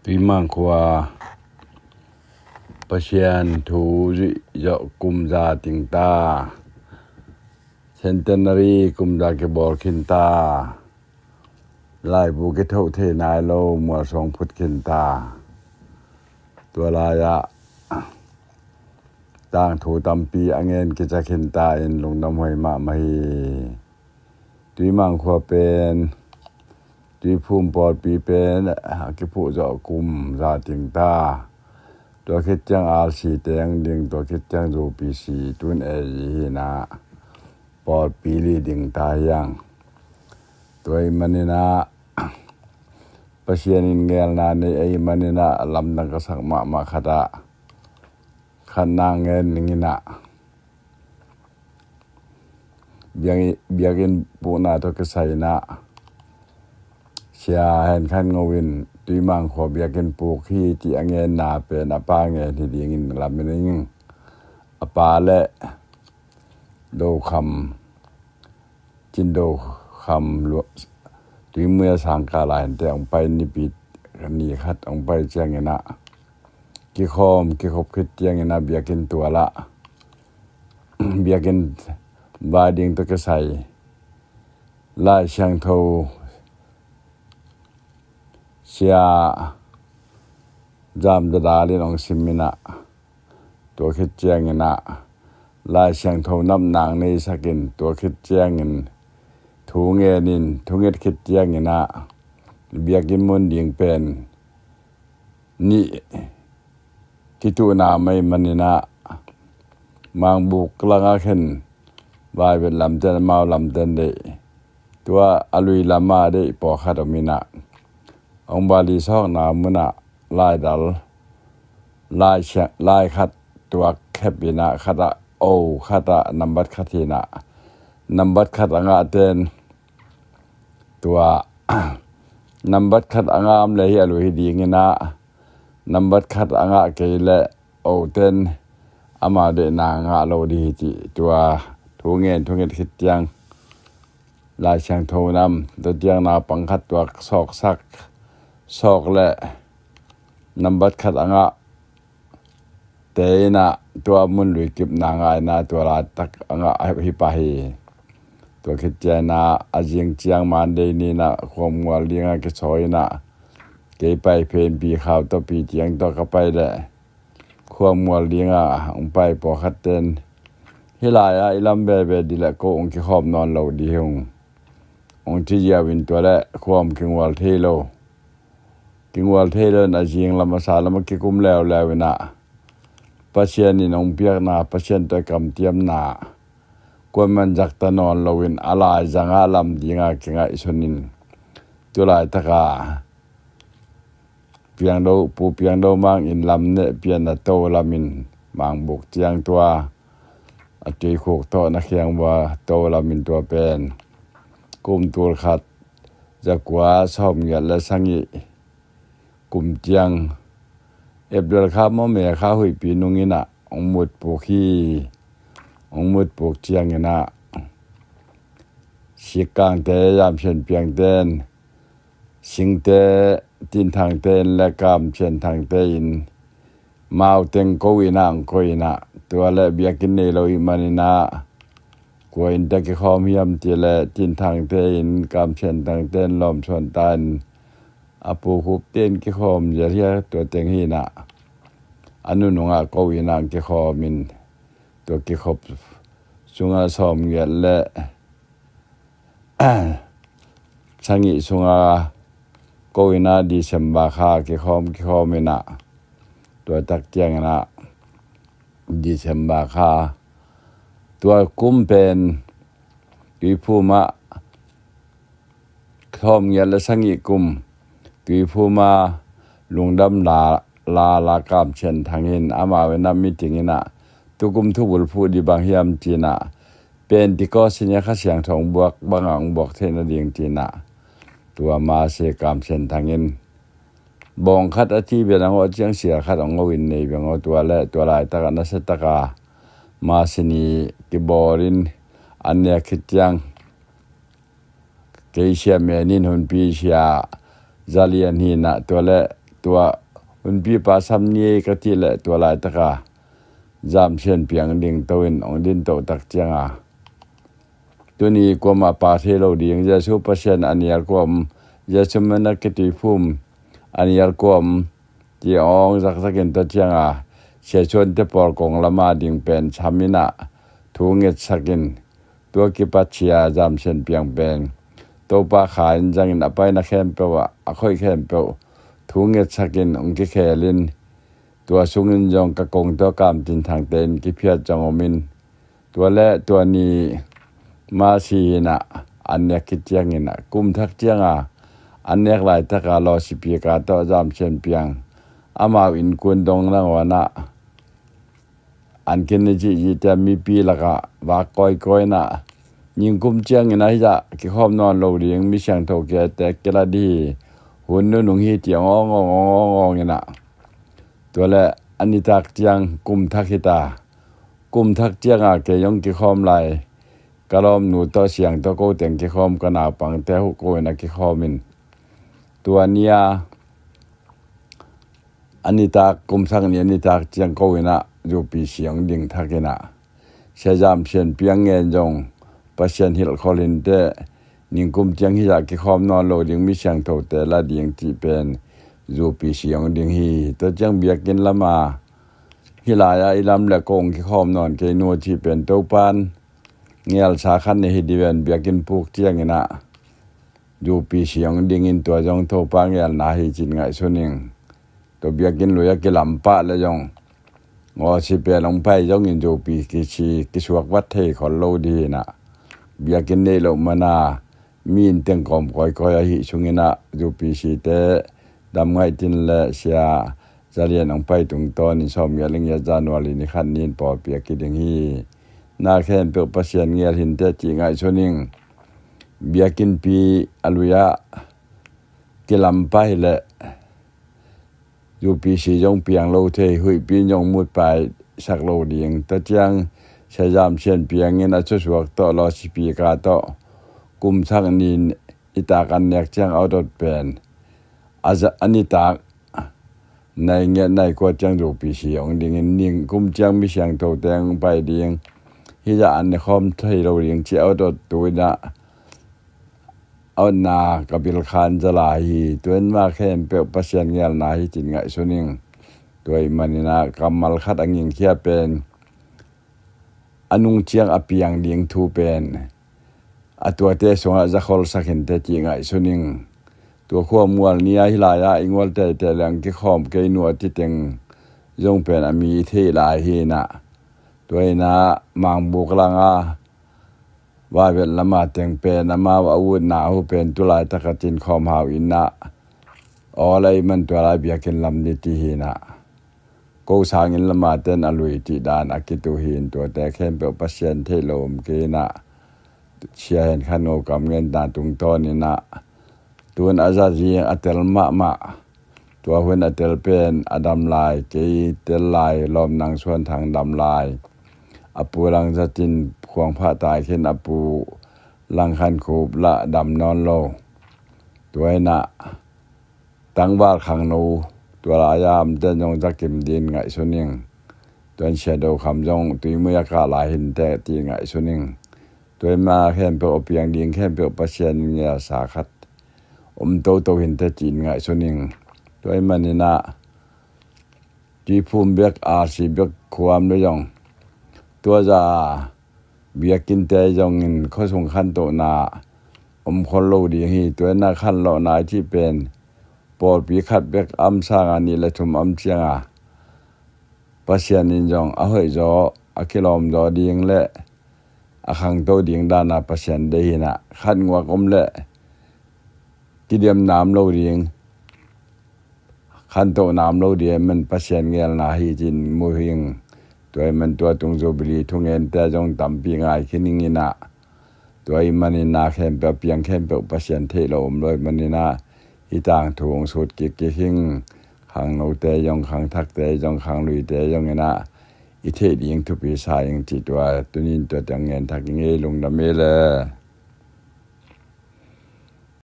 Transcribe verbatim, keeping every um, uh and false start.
Tuimang khua Pasian thu zuih zawh kum za ting ta, centenary kum za kibawl khin ta, laibu kithoh thei nai lo mualsuang phut khin ta. Tua lai-ah tangthu tampi a ngen kica khin ta in lungdam huai mahmah hi. Tuimang khua pen, Tuiphum pawlpi pen a kiphuh zawh kum za ting ta. Tua khit ciang R C teng ding, tua khit ciang U P C, tun A G hi na, pawlpi li ding ta hiang. Tua ahih manin ah Pasian in ngelna nei ahih manin ah lamdang ka sak mahmah khat ah khat na ngen ning in ah, biakinn, biakinn pukna tawh kisai in ah Sia Hen Khan Ngo in Tuimang khua biakinn puk hi cih a ngenna pen a pa ngen hi dingin lam ning. A pa le Do Kham, Cin Do Kham, Tuimui a sang kal ah hente hong pai, Nipi ni khat hong pai ciangin ah kikhawm kikhop khit ciangin ah biakinn tual ah, biakinn vai ding tawh kisai Lai Siangtho Sia Zam Dadal in hong sim in ah, tua khit ciangin ah Lai Siangtho namnak neisak in, tua khit ciangin thu ngen in, thunget khit ciangin ah biakinn mun ding pen nih kituhna mah ahih manin ah Mangbuk lang ah khen, Vaibet lamten, amau lamten deih, tua a lui lam ah deih pawlkhat om in ah, hong bali sawkna mun ah laidal, lai siang, lai khat tuak khep in ah, khat ah o, khat ah nambat khat hi na, nambat khat a ngahten tua nambat khat a ngah om leh hi a lui hi ding in ah, nambat khat a ngah kei leh oten amau deihna ngah lo ding hi cih tua thu ngen thunget khit ciang Lai Siangtho nam, tua ciang naupang khat tuak sawksak, sawk leh nambat khat a ngah te in ah tua mun lui kipna ngah in ah tua laitak a ngah hi pah hi. Tua khit ciang in ah a zing ciang Monday ni in ah khuam ngual ding ah kisawi in ah, kei pai phenpi khau tawh pi ciang tawh ka pai leh khuam ngual ding ah hong pai pawlkhat ten, hih lai ah i lam veve dih leh ko hong kikhawm nawn lo ding hi ung, hong ci ziau in, tua leh khuam kingual thei lo. Kingual thei lo in a zing lam a sa lam a kikum leuleu in ah Pasian in hong piakna, Pasian tawh kamciamna kuaman zakta nawn lo in a laizang ah lam ding ah kingaihsun in, tu laitak ah Piangdo, Pu Piangdo Mang in lam neh pian a to lam in Mangbuk ciang tua a tuikhuk tawh na khiang vua to lam in tua pen kum tul khat zakua sawmgiat le sagih kum ciang April kha maw May kha huihpi nung in ah hong mutpuk hi. Hong mutpuk ciangin ah sikkangte, Yam Sian Piangte in, Singte, Tin Thangte in le Kam Sian Thangte in mau teng ko in ah hong koih in ah, tua leh biakinn nei lo ahih manin ah kua in teh kikhawm hiam cih leh Tin Thangte in, Kam Sian Thangte in lawmsuan ta in, a pu Khupte in kikhawm zel hi a, tua teng hi in ah a nunung ah ko in ah hong kikhawm in, tua kikhop sungah sawmgiat le sagih sunga ko in ah December kha kikhawm, kikhawm in ah, tua tak ciangin ah December kha, tua kum pen Tuiphum ah sawmgiat le sagih kum Tuiphum a lungdam la, la, la Kam Sian Thang in amau in ah meeting in ah, tukum thubul phuh ding bang hiam ci in ah, Pentecost in ah Kha Siangtho hong buak bang ah hong buak theihna ding ci in ah, tua Masi Kam Sian Thang in bawng khat a ci bia nang aw ciang sial khat hong o in nei bia nang aw, tua leh tua laitak ah nasia tak a Masi ni kibawl in, an nek khit ciang kei Sia Men in hunpi Sia Za Lian hi in ah, tua leh tua hunpipa sam ni ei ka cih leh tua laitaka Zam Sian Piang dingto in hong dinto tak cianga tuni kuamah pa thei lo ding, Jesu Pasian a nial kua om, Jesu min a kituiphum a nial kua om, ci hong zakzakin tua cianga Sia Suante pawl kong lama ding pen sam in ah thu ngetsakin, tua kipat Sia Zam Sian Piang pen Topa Kha in zangin a paina khempeuh ah a khoih khempeuh thu ngetsakin hong kikhelin, tua sungin zong ka kong tua Kam Cin Thangte in kiphiat zong om in, tua le tua ni mah si hi in ah an nek khit ciangin ah kum thak cianga an nek laitaka lawsipika tawh Zam Sian Piang amau innkuan dong nangawn ah an kin ni cihcih tia mipi lakah vak kawikawi in ah ningkum ciangin ah hizah kikhawm nawn lo ding, mi siangtho kiate kila dih hi, hun nunung hi, ci hong awng awng awng awng in ah tua le a nitak ciang kum thak hita. Kum thak cianga kei zong kikhawm lai, ka lawmnu tawh siangtho ko teng kikhawm, ka naupangte huh ko in ah kikhawm in, tua ni-a a nitak, kum thak ni a nitak ciang ko in ah U P C hong ding thak in ah Sia Zam Sian Piang ngen zong Pasian hilhkhol hinteh, ningkum ciang hizah kikhawm nawn lo ding, mi siangthote la ding cih pen U P C hong ding hi. Tua ciang biakinn lama hih lai-ah i lam le kong kikhawm nawn kei nu cih pen Topan ngelsa khat nei hi dih ven, biakinn puk ciangin ah U P C hong dingin tua zong Topa ngelna hi cin ngaihsun ing. Tua biakinn lui a kilam pah le zong ngawsi pen hong pai zongin U P C kisuak vat thei khol lo dih hi in ah biakinn neih loh mana mi inn teng kawm kawikawi ahi sungin ah U P C te dam ngaih tin le Sia Za Lian hong pai tungtawnin sawmgiat le giat January ni khat ni-in pawlpi a kiding hi. Na khempeuh Pasian ngel hinteh cih ngaihsun ing. Biakinnpi a lui-ah kilam pah hi leh U P C zong piang lo thei, huihpi in zong mutpai sak lo ding. Tua ciang Sia Zam Sian Piang in a thusuak tawh, lawsipika tawh kum thak ni-in i tak an nek ciang a awdot pen a za-, a nitak nai giat nai kua ciang U P C hong dingin, ningkum ciang mi siangthote hong pai ding, hizah an ne khawm thei lo ding ci a awdot tu in ah a awtna ka bilkhan za lai hi. Tua in mah khempeuh Pasian ngelna hi cin ngaihsun ing. Tua ahih manin ah kammal khat a gingkhia pen a nung ciang a piang ding thu pen a tuate sungah za kholsak hinteh cih ngaihsun ing. Tua khuamual ni-a hih lai-ah i gual teitei leng kikhawm kei nu a ci teng zong pen a mi i theih lai hi in ah, tua in ah Mangbuk langa Vaivet lama teng pen amau a utna uh pen tu laitaka Cinkhawm Hau inn ah awl a i man tua lai biakinn lam ni ti hi in ah, ko sangin lama ten a lui cih dan a kitu hi in, tuate khempeuh Pasian theih lo om kei in ah, Sia Hen Khan Ngo Kam ngenna tungtawn in ah tun a za zing a tel mahmah. Tua hun a tel pen a dam lai, kei tel lai, lawm nang suan thang dam lai. A pu Lang Za Cin khuang phah tai khin a pu Lang Khan Khup lah dam nawn lo. Tua in ah tangval khangno tua lai-a amten zong za kim din ngaihsun ing. Tua in Sia Do Kham zong tuimui a kah lai hinteh ti ngaihsun ing. Tua in mah khempeuh a piang ding khempeuh Pasian in ngelsa khat om toto hinteh ci-in ngaihsun ing. Tua ahih manin ah tuiphum bek, arsi bek khuam le zong tua za biakinnte zongin khuasung khantohna om khol lo ding hi. Tua in ah khanlawhna i cih pen pawlpi khat bek am sanga nih le thum am cianga Pasian in zong a hoihzaw, a kilawmzaw ding le a khangto ding dana Pasian deih hi in ah, khat nguak om le kidemna om lo ding, khantohna om lo ding ahih man Pasian ngelna hi cin mu ing. Tua ahih man tua tung Jubilee thungente zong tampi ngai khin ing in ah, tua ahih manin na khempeuh, a piang khempeuh Pasian theih lo om lo ahih manin ah, hih tangthu hong sut kikkik ing. Khangnote zong, khangthakte zong, khangluite zong in ah i theih ding thupi sa ing cih tua tuni-in tua teng ngen thak ing ei. Lungdam ei le.